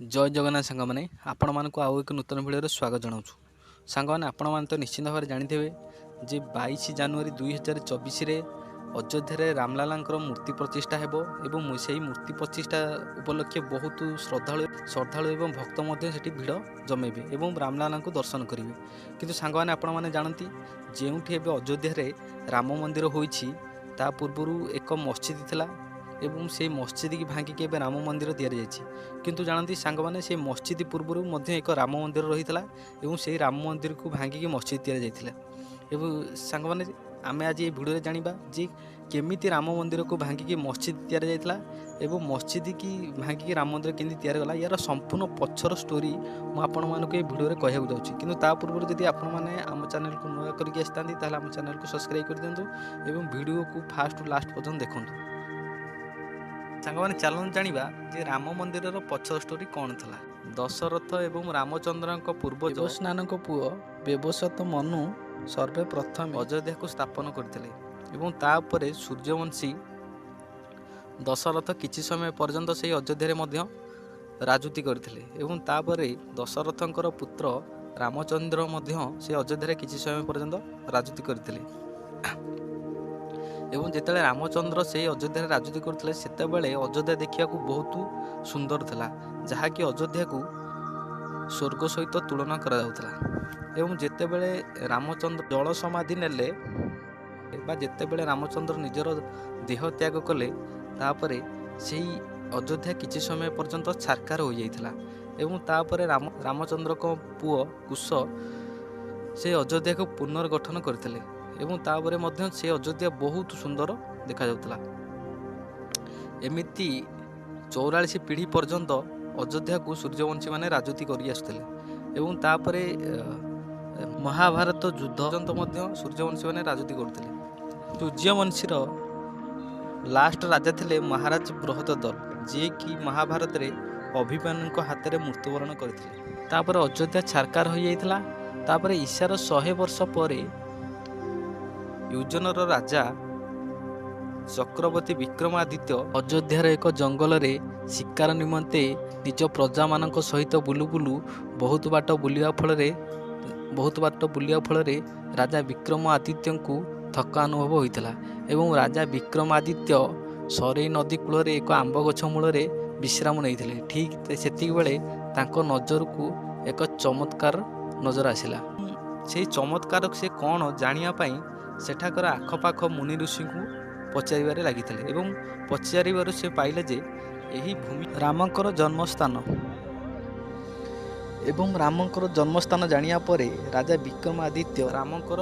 ଜୟ ଜଗନ୍ନାଥ ସାଙ୍ଗମାନେ, ଆପଣମାନଙ୍କୁ ଆଉ ଏକ ନୂତନ ଭିଡ଼ିଓରେ ସ୍ୱାଗତ ଜଣାଉଛୁ। ସାଙ୍ଗମାନେ, ଆପଣମାନେ ତ ନିଶ୍ଚିନ୍ତ ଭାବରେ ଜାଣିଥିବେ ଯେ 22 ଜାନୁଆରୀ 2024ରେ ଅଯୋଧ୍ୟାରେ ରାମଲାଲାଙ୍କର ମୂର୍ତ୍ତି ପ୍ରତିଷ୍ଠା ହେବ ଏବଂ ସେହି ମୂର୍ତ୍ତି ପ୍ରତିଷ୍ଠା ଉପଲକ୍ଷେ ବହୁତ ଶ୍ରଦ୍ଧାଳୁ ଏବଂ ଭକ୍ତ ମଧ୍ୟ ସେଠି ଭିଡ଼ ଜମେଇବେ ଏବଂ ରାମଲାଲାଙ୍କୁ ଦର୍ଶନ କରିବେ। କିନ୍ତୁ ସାଙ୍ଗମାନେ, ଆପଣମାନେ ଜାଣନ୍ତି, ଯେଉଁଠି ଏବେ ଅଯୋଧ୍ୟାରେ ରାମ ମନ୍ଦିର ହୋଇଛି ତା ପୂର୍ବରୁ ଏକ ମସଜିଦ ଥିଲା ଏବଂ ସେଇ ମସଜିଦକି ଭାଙ୍ଗିକି ଏବେ ରାମ ମନ୍ଦିର ତିଆରି ଯାଇଛି। କିନ୍ତୁ ଜାଣନ୍ତି ସାଙ୍ଗମାନେ, ସେଇ ମସଜିଦ ପୂର୍ବରୁ ମଧ୍ୟ ଏକ ରାମ ମନ୍ଦିର ରହିଥିଲା ଏବଂ ସେଇ ରାମ ମନ୍ଦିରକୁ ଭାଙ୍ଗିକି ମସଜିଦ ତିଆରି ଯାଇଥିଲା। ଏବଂ ସାଙ୍ଗମାନେ, ଆମେ ଆଜି ଏହି ଭିଡ଼ିଓରେ ଜାଣିବା ଯେ କେମିତି ରାମ ମନ୍ଦିରକୁ ଭାଙ୍ଗିକି ମସଜିଦ ତିଆରି ଯାଇଥିଲା ଏବଂ ମସଜିଦକି ଭାଙ୍ଗିକି ରାମ ମନ୍ଦିର କେମିତି ତିଆରି ଗଲା। ୟାର ସମ୍ପୂର୍ଣ୍ଣ ପଛର ଷ୍ଟୋରି ମୁଁ ଆପଣମାନଙ୍କୁ ଏହି ଭିଡ଼ିଓରେ କହିବାକୁ ଯାଉଛି। କିନ୍ତୁ ତା ପୂର୍ବରୁ ଯଦି ଆପଣମାନେ ଆମ ଚ୍ୟାନେଲକୁ ନୂଆ କରିକି ଆସିଥାନ୍ତି, ତାହେଲେ ଆମ ଚ୍ୟାନେଲକୁ ସବସ୍କ୍ରାଇବ୍ କରିଦିଅନ୍ତୁ ଏବଂ ଭିଡ଼ିଓକୁ ଫାଷ୍ଟରୁ ଲାଷ୍ଟ ପର୍ଯ୍ୟନ୍ତ ଦେଖନ୍ତୁ। ସାଙ୍ଗମାନେ, ଚାଲନ୍ତୁ ଜାଣିବା ଯେ ରାମ ମନ୍ଦିରର ପଛର ଷ୍ଟୋରି କ'ଣ ଥିଲା। ଦଶରଥ ଏବଂ ରାମଚନ୍ଦ୍ରଙ୍କ ପୂର୍ବଜ ଦେବସ୍ନାନଙ୍କ ପୁଅ ବ୍ୟବସ୍ୱତ ମନୁ ସର୍ବେ ପ୍ରଥମେ ଅଯୋଧ୍ୟାକୁ ସ୍ଥାପନ କରିଥିଲେ ଏବଂ ତାପରେ ସୂର୍ଯ୍ୟବଂଶୀ ଦଶରଥ କିଛି ସମୟ ପର୍ଯ୍ୟନ୍ତ ସେହି ଅଯୋଧ୍ୟାରେ ମଧ୍ୟ ରାଜୁତି କରିଥିଲେ ଏବଂ ତାପରେ ଦଶରଥଙ୍କର ପୁତ୍ର ରାମଚନ୍ଦ୍ର ମଧ୍ୟ ସେ ଅଯୋଧ୍ୟାରେ କିଛି ସମୟ ପର୍ଯ୍ୟନ୍ତ ରାଜୁତି କରିଥିଲେ। ଏବଂ ଯେତେବେଳେ ରାମଚନ୍ଦ୍ର ସେଇ ଅଯୋଧ୍ୟାରେ ରାଜୁତି କରୁଥିଲେ, ସେତେବେଳେ ଅଯୋଧ୍ୟା ଦେଖିବାକୁ ବହୁତ ସୁନ୍ଦର ଥିଲା, ଯାହାକି ଅଯୋଧ୍ୟାକୁ ସ୍ୱର୍ଗ ସହିତ ତୁଳନା କରାଯାଉଥିଲା। ଏବଂ ଯେତେବେଳେ ରାମଚନ୍ଦ୍ର ଜଳ ସମାଧି ନେଲେ ବା ଯେତେବେଳେ ରାମଚନ୍ଦ୍ର ନିଜର ଦେହ ତ୍ୟାଗ କଲେ, ତାପରେ ସେଇ ଅଯୋଧ୍ୟା କିଛି ସମୟ ପର୍ଯ୍ୟନ୍ତ ଛାରଖାର ହୋଇଯାଇଥିଲା। ଏବଂ ତାପରେ ରାମଚନ୍ଦ୍ରଙ୍କ ପୁଅ କୁଶ ସେ ଅଯୋଧ୍ୟାକୁ ପୁନର୍ଗଠନ କରିଥିଲେ ଏବଂ ତାପରେ ମଧ୍ୟ ସେ ଅଯୋଧ୍ୟା ବହୁତ ସୁନ୍ଦର ଦେଖାଯାଉଥିଲା। ଏମିତି 44 ପିଢ଼ି ପର୍ଯ୍ୟନ୍ତ ଅଯୋଧ୍ୟାକୁ ସୂର୍ଯ୍ୟବଂଶୀମାନେ ରାଜୁତି କରି ଆସୁଥିଲେ ଏବଂ ତାପରେ ମହାଭାରତ ଯୁଦ୍ଧ ପର୍ଯ୍ୟନ୍ତ ମଧ୍ୟ ସୂର୍ଯ୍ୟବଂଶୀମାନେ ରାଜୁତି କରୁଥିଲେ। ସୂର୍ଯ୍ୟବଂଶୀର ଲାଷ୍ଟ ରାଜା ଥିଲେ ମହାରାଜ ବୃହଦଦଲ, ଯିଏକି ମହାଭାରତରେ ଅଭିମନ୍ୟୁଙ୍କ ହାତରେ ମୃତ୍ୟୁବରଣ କରିଥିଲେ। ତାପରେ ଅଯୋଧ୍ୟା ଛାରଖାର ହୋଇଯାଇଥିଲା। ତାପରେ ଈଶାର 100 ବର୍ଷ ପରେ ୟୁଜନର ରାଜା ଚକ୍ରବର୍ତ୍ତୀ ବିକ୍ରମାଦିତ୍ୟ ଅଯୋଧ୍ୟାର ଏକ ଜଙ୍ଗଲରେ ଶିକାର ନିମନ୍ତେ ନିଜ ପ୍ରଜାମାନଙ୍କ ସହିତ ବୁଲୁ ବୁଲୁ ବହୁତ ବାଟ ବୁଲିବା ଫଳରେ ରାଜା ବିକ୍ରମାଦିତ୍ୟଙ୍କୁ ଥକା ଅନୁଭବ ହୋଇଥିଲା ଏବଂ ରାଜା ବିକ୍ରମାଦିତ୍ୟ ସରେଇ ନଦୀ କୂଳରେ ଏକ ଆମ୍ବ ଗଛ ମୂଳରେ ବିଶ୍ରାମ ନେଇଥିଲେ। ଠିକ୍ ସେତିକିବେଳେ ତାଙ୍କ ନଜରକୁ ଏକ ଚମତ୍କାର ନଜର ଆସିଲା। ସେଇ ଚମତ୍କାର ସେ କ'ଣ ଜାଣିବା ପାଇଁ ସେଠାକାର ଆଖପାଖ ମୁନି ଋଷିଙ୍କୁ ପଚାରିବାରେ ଲାଗିଥିଲେ ଏବଂ ପଚାରିବାରୁ ସେ ପାଇଲେ ଯେ ଏହି ଭୂମି ରାମଙ୍କର ଜନ୍ମସ୍ଥାନ। ଏବଂ ରାମଙ୍କର ଜନ୍ମସ୍ଥାନ ଜାଣିବା ପରେ ରାଜା ବିକ୍ରମାଦିତ୍ୟ ରାମଙ୍କର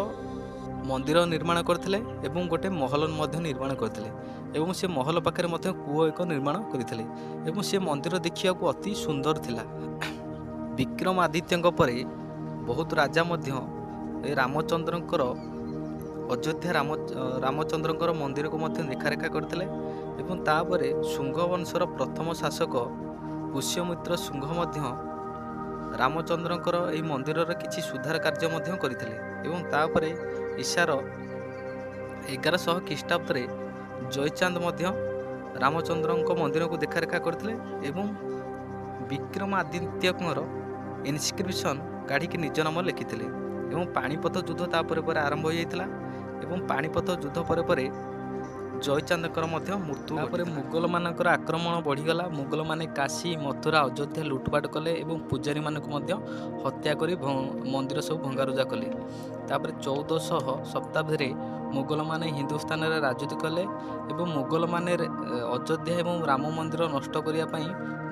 ମନ୍ଦିର ନିର୍ମାଣ କରିଥିଲେ ଏବଂ ଗୋଟେ ମହଲ ମଧ୍ୟ ନିର୍ମାଣ କରିଥିଲେ ଏବଂ ସେ ମହଲ ପାଖରେ ମଧ୍ୟ କୂଅ ଏକ ନିର୍ମାଣ କରିଥିଲେ ଏବଂ ସେ ମନ୍ଦିର ଦେଖିବାକୁ ଅତି ସୁନ୍ଦର ଥିଲା। ବିକ୍ରମାଦିତ୍ୟଙ୍କ ପରେ ବହୁତ ରାଜା ମଧ୍ୟ ଏ ରାମଚନ୍ଦ୍ରଙ୍କର ଅଯୋଧ୍ୟା ରାମଚନ୍ଦ୍ରଙ୍କର ମନ୍ଦିରକୁ ମଧ୍ୟ ଦେଖାରେଖା କରିଥିଲେ। ଏବଂ ତାପରେ ଶୁଙ୍ଗ ବଂଶର ପ୍ରଥମ ଶାସକ ପୁଷ୍ୟମିତ୍ର ଶୁଙ୍ଗ ମଧ୍ୟ ରାମଚନ୍ଦ୍ରଙ୍କର ଏହି ମନ୍ଦିରର କିଛି ସୁଧାର କାର୍ଯ୍ୟ ମଧ୍ୟ କରିଥିଲେ। ଏବଂ ତାପରେ ଈଶାର 1100 ଖ୍ରୀଷ୍ଟାବ୍ଦରେ ଜୟଚାନ୍ଦ ମଧ୍ୟ ରାମଚନ୍ଦ୍ରଙ୍କ ମନ୍ଦିରକୁ ଦେଖାରେଖା କରିଥିଲେ ଏବଂ ବିକ୍ରମାଦିତ୍ୟଙ୍କର ଇନସ୍କ୍ରିପସନ୍ କାଢ଼ିକି ନିଜ ନାମ ଲେଖିଥିଲେ। ଏବଂ ପାଣିପଥ ଯୁଦ୍ଧ ତାପରେ ପରେ ଆରମ୍ଭ ହୋଇଯାଇଥିଲା ଏବଂ ପାଣିପଥ ଯୁଦ୍ଧ ପରେ ପରେ ଜୟଚାନ୍ଦଙ୍କର ମଧ୍ୟ ମୃତ୍ୟୁ। ତାପରେ ମୁଗଲମାନଙ୍କର ଆକ୍ରମଣ ବଢ଼ିଗଲା। ମୁଗଲମାନେ କାଶୀ, ମଥୁରା, ଅଯୋଧ୍ୟା ଲୁଟପାଟ କଲେ ଏବଂ ପୂଜାରୀମାନଙ୍କୁ ମଧ୍ୟ ହତ୍ୟା କରି ମନ୍ଦିର ସବୁ ଭଙ୍ଗାରୁଜା କଲେ। ତାପରେ 1400 ଶତାବ୍ଦୀରେ ମୁଗଲମାନେ ହିନ୍ଦୁସ୍ଥାନରେ ରାଜୁତି କଲେ ଏବଂ ମୁଗଲମାନେ ଅଯୋଧ୍ୟା ଏବଂ ରାମ ମନ୍ଦିର ନଷ୍ଟ କରିବା ପାଇଁ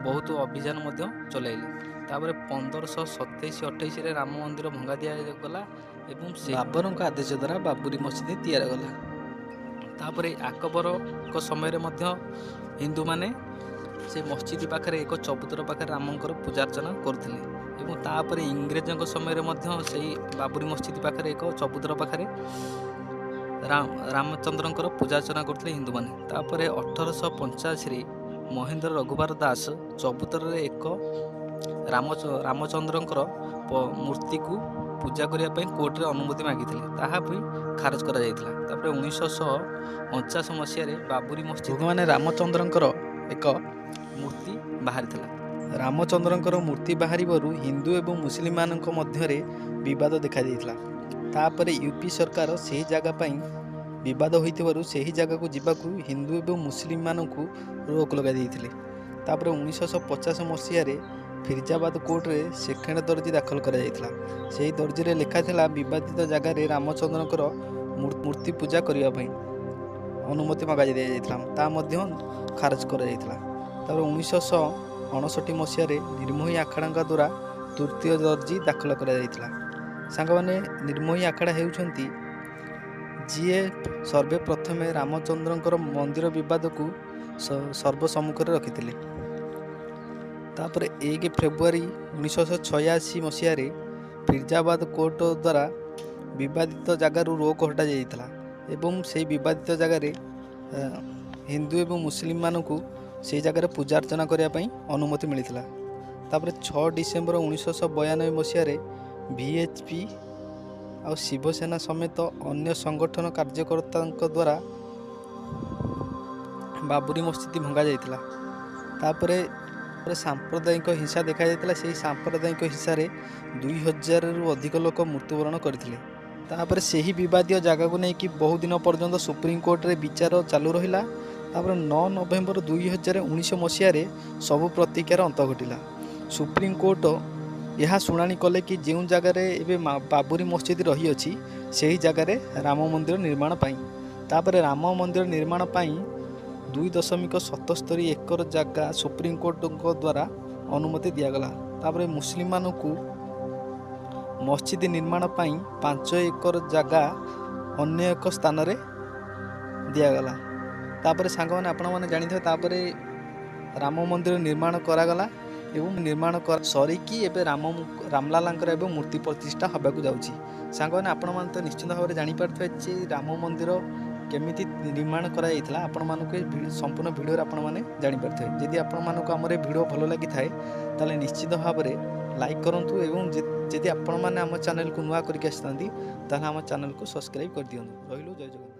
ବହୁତ ଅଭିଯାନ ମଧ୍ୟ ଚଲାଇଲେ। ତାପରେ 1527 28ରେ ରାମ ମନ୍ଦିର ଭଙ୍ଗା ଦିଆଗଲା ଏବଂ ସେ ବାବରଙ୍କ ଆଦେଶ ଦ୍ୱାରା ବାବୁରୀ ମସଜିଦ ତିଆରି ଗଲା। ତାପରେ ଆକବରଙ୍କ ସମୟରେ ମଧ୍ୟ ହିନ୍ଦୁମାନେ ସେ ମସଜିଦ ପାଖରେ ଏକ ଚବୁତର ପାଖରେ ରାମଙ୍କର ପୂଜାର୍ଚ୍ଚନା କରୁଥିଲେ। ଏବଂ ତାପରେ ଇଂରେଜଙ୍କ ସମୟରେ ମଧ୍ୟ ସେଇ ବାବୁରୀ ମସଜିଦ ପାଖରେ ଏକ ଚବୁତର ପାଖରେ ରାମଚନ୍ଦ୍ରଙ୍କର ପୂଜାର୍ଚ୍ଚନା କରୁଥିଲେ ହିନ୍ଦୁମାନେ। ତାପରେ 1885ରେ ମହେନ୍ଦ୍ର ରଘୁବର ଦାସ ଚବୁତରରେ ଏକ ରାମଚନ୍ଦ୍ରଙ୍କର ମୂର୍ତ୍ତିକୁ ପୂଜା କରିବା ପାଇଁ କୋର୍ଟରେ ଅନୁମତି ମାଗିଥିଲେ, ତାହା ବି ଖାରଜ କରାଯାଇଥିଲା। ତାପରେ 1949 ମସିହାରେ ବାବୁରୀ ମସଜିଦ ଭଗବାନ ରାମଚନ୍ଦ୍ରଙ୍କର ଏକ ମୂର୍ତ୍ତି ବାହାରିଥିଲା। ରାମଚନ୍ଦ୍ରଙ୍କର ମୂର୍ତ୍ତି ବାହାରିବାରୁ ହିନ୍ଦୁ ଏବଂ ମୁସଲିମମାନଙ୍କ ମଧ୍ୟରେ ବିବାଦ ଦେଖାଦେଇଥିଲା। ତାପରେ ୟୁପି ସରକାର ସେହି ଜାଗା ପାଇଁ ବିବାଦ ହୋଇଥିବାରୁ ସେହି ଜାଗାକୁ ଯିବାକୁ ହିନ୍ଦୁ ଏବଂ ମୁସଲିମମାନଙ୍କୁ ରୋକ ଲଗାଇ ଦେଇଥିଲେ। ତାପରେ 1950 ମସିହାରେ ଫିରୋଜାବାଦ କୋର୍ଟରେ ସେକେଣ୍ଡ ଦର୍ଜି ଦାଖଲ କରାଯାଇଥିଲା। ସେହି ଦର୍ଜିରେ ଲେଖାଥିଲା ବିବାଦିତ ଜାଗାରେ ରାମଚନ୍ଦ୍ରଙ୍କର ମୂର୍ତ୍ତି ପୂଜା କରିବା ପାଇଁ ଅନୁମତି ମଗା ଦିଆଯାଇଥିଲା, ତା ମଧ୍ୟ ଖାରଜ କରାଯାଇଥିଲା। ତାପରେ 1959 ମସିହାରେ ନିର୍ମୋହୀ ଆଖଡ଼ାଙ୍କ ଦ୍ୱାରା ତୃତୀୟ ଦର୍ଜି ଦାଖଲ କରାଯାଇଥିଲା। ସାଙ୍ଗମାନେ, ନିର୍ମୋହୀ ଆଖଡ଼ା ହେଉଛନ୍ତି ଯିଏ ସର୍ବେ ପ୍ରଥମେ ରାମଚନ୍ଦ୍ରଙ୍କର ମନ୍ଦିର ବିବାଦକୁ ସର୍ବସମ୍ମୁଖରେ ରଖିଥିଲେ। ତାପରେ 1 ଫେବୃଆରୀ 1986 ମସିହାରେ ଫିରୋଜାବାଦ କୋର୍ଟ ଦ୍ୱାରା ବିବାଦିତ ଜାଗାରୁ ରୋକ ହଟାଯାଇଥିଲା ଏବଂ ସେହି ବିବାଦିତ ଜାଗାରେ ହିନ୍ଦୁ ଏବଂ ମୁସଲିମମାନଙ୍କୁ ସେହି ଜାଗାରେ ପୂଜା ଅର୍ଚ୍ଚନା କରିବା ପାଇଁ ଅନୁମତି ମିଳିଥିଲା। ତାପରେ 6 ଡିସେମ୍ବର 1992 ମସିହାରେ VHP ଆଉ ଶିବସେନା ସମେତ ଅନ୍ୟ ସଂଗଠନ କାର୍ଯ୍ୟକର୍ତ୍ତାଙ୍କ ଦ୍ୱାରା ବାବରି ମସଜିଦ ଭଙ୍ଗାଯାଇଥିଲା। ତାପରେ ସାମ୍ପ୍ରଦାୟିକ ହିଂସା ଦେଖାଯାଇଥିଲା। ସେହି ସାମ୍ପ୍ରଦାୟିକ ହିଂସାରେ 2000ରୁ ଅଧିକ ଲୋକ ମୃତ୍ୟୁବରଣ କରିଥିଲେ। ତାପରେ ସେହି ବିବାଦୀୟ ଜାଗାକୁ ନେଇକି ବହୁ ଦିନ ପର୍ଯ୍ୟନ୍ତ ସୁପ୍ରିମକୋର୍ଟରେ ବିଚାର ଚାଲୁ ରହିଲା। ତାପରେ 9 ନଭେମ୍ବର 2019 ମସିହାରେ ସବୁ ପ୍ରତିକ୍ରିୟାର ଅନ୍ତ ଘଟିଲା। ସୁପ୍ରିମକୋର୍ଟ ଏହା ଶୁଣାଣି କଲେ କି ଯେଉଁ ଜାଗାରେ ଏବେ ବାବରି ମସଜିଦ ରହିଅଛି, ସେହି ଜାଗାରେ ରାମ ମନ୍ଦିର ନିର୍ମାଣ ପାଇଁ। ତାପରେ ରାମ ମନ୍ଦିର ନିର୍ମାଣ ପାଇଁ 2.77 ଏକର ଜାଗା ସୁପ୍ରିମକୋର୍ଟଙ୍କ ଦ୍ୱାରା ଅନୁମତି ଦିଆଗଲା। ତାପରେ ମୁସଲିମମାନଙ୍କୁ ମସଜିଦ ନିର୍ମାଣ ପାଇଁ 5 ଏକର ଜାଗା ଅନ୍ୟ ଏକ ସ୍ଥାନରେ ଦିଆଗଲା। ତାପରେ ସାଙ୍ଗମାନେ, ଆପଣମାନେ ଜାଣିଥିବେ, ତାପରେ ରାମ ମନ୍ଦିର ନିର୍ମାଣ କରାଗଲା ଏବଂ ନିର୍ମାଣ ସରିକି ଏବେ ରାମଲାଲାଙ୍କର ଏବେ ମୂର୍ତ୍ତି ପ୍ରତିଷ୍ଠା ହେବାକୁ ଯାଉଛି। ସାଙ୍ଗମାନେ, ଆପଣମାନେ ତ ନିଶ୍ଚିତ ଭାବରେ ଜାଣିପାରୁଥିବେ ଯେ ରାମ ମନ୍ଦିର କେମିତି ନିର୍ମାଣ କରାଯାଇଥିଲା। ଆପଣମାନଙ୍କୁ ଏ ସମ୍ପୂର୍ଣ୍ଣ ଭିଡ଼ିଓରେ ଆପଣମାନେ ଜାଣିପାରିଥିବେ। ଯଦି ଆପଣମାନଙ୍କୁ ଆମର ଏ ଭିଡ଼ିଓ ଭଲ ଲାଗିଥାଏ, ତାହେଲେ ନିଶ୍ଚିତ ଭାବରେ ଲାଇକ୍ କରନ୍ତୁ ଏବଂ ଯଦି ଆପଣମାନେ ଆମ ଚ୍ୟାନେଲକୁ ନୂଆ କରିକି ଆସିଥାନ୍ତି, ତାହେଲେ ଆମ ଚ୍ୟାନେଲକୁ ସବସ୍କ୍ରାଇବ୍ କରିଦିଅନ୍ତୁ। ରହିଲୁ, ଜୟ ଜଗନ୍ନାଥ।